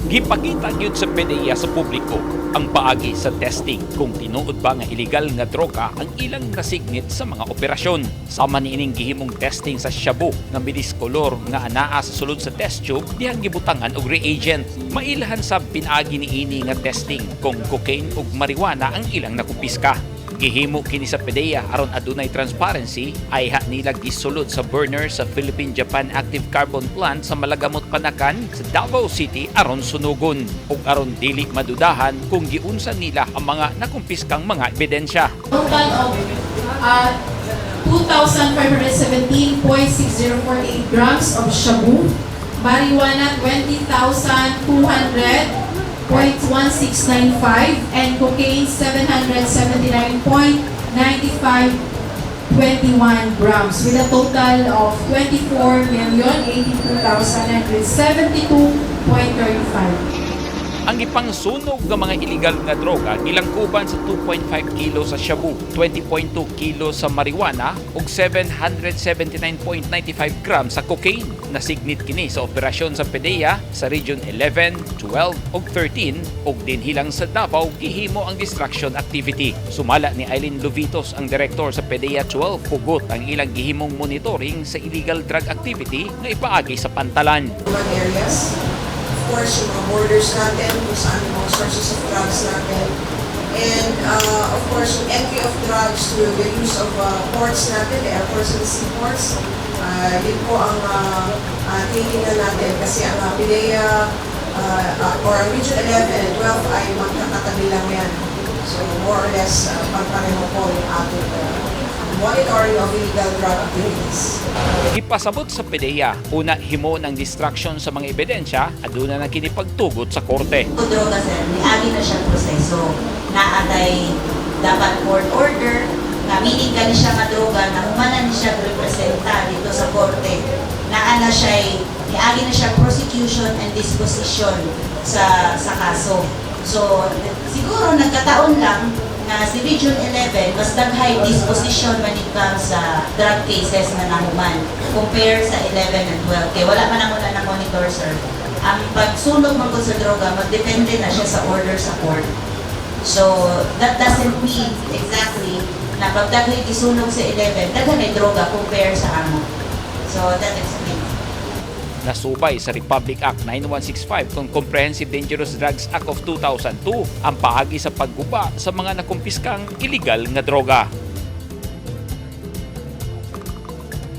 Gipakita gyud sa PDEA sa publiko ang paagi sa testing kung tinuod ba nga illegal nga droga ang ilang nasignit sa mga operasyon. Sama niining gihimong testing sa shabu nga bilis kolor nga anaa sa sulod sa test tube dihang gibutangan og reagent. Mailhan sa pinaagi niini nga testing kung cocaine ug marijuana ang ilang nakumpiska. Gihimo kini sa PDEA aron adunay transparency ayha nila gisulod sa burner sa Philippine-Japan Active Carbon Plant sa Malagamot, Panacan sa Davao City aron sunugon ug aron dili madudahan kung giunsa nila ang mga nakumpiskang mga ebidensya. Total of 2,517.6048 grams of shabu, marijuana 20,200.1695, and cocaine 779.9521 grams with a total of 24,082,972.35. Ang ipangsunog nga mga illegal nga droga gilangkuban sa 2.5 kilo sa shabu, 20.2 kilo sa marijuana ug 779.95 grams sa cocaine. Nasignit kini sa operasyon sa PDEA sa Region 11, 12 ug 13 ug dinhi lang sa Davao gihimo ang destruction activity. Sumala ni Eileen Luvitos, ang direktor sa PDEA 12, hugot ang ilang gihimong monitoring sa illegal drug activity nga ipaagi sa pantalan. Urban areas. Of course, yung mga borders natin, kung saan yung mga sources of drugs natin. And of course, yung entry of drugs through the use of ports natin, the airports and the seaports. Yun po ang tinitingnan natin kasi ang PDEA or ang Region 11 and 12 ay magkakatabi lang yan. So more or less, pagpareho po yung ating monitoring of illegal drug activities. Ipasabot sa PDEA, una himo ng destruction sa mga ebidensya, aduna na kini pagtugot sa korte. Kung droga, sir, niagi na siyang proseso. Naa tay dapat court order, na meaning kani siya nga droga, na humana ni siya representa dito sa korte. Naa na siya, niagi na siya prosecution and disposition sa kaso. So, siguro nagkataon lang na si Region 11 mas daghay disposition when it comes sa drug cases na nahuman compare sa 11 and 12. Kaya wala man ang wala na monitor, sir. Ang pagsunog man gud sa droga, magdepende na siya sa order sa court. So, that doesn't mean exactly na pag daghay gisunog sa 11, daghan ay droga compare sa amo. So, that explains. Nasubay sa Republic Act 9165 kung Comprehensive Dangerous Drugs Act of 2002 ang paagi sa pagguba sa mga nakumpiskang illegal nga droga.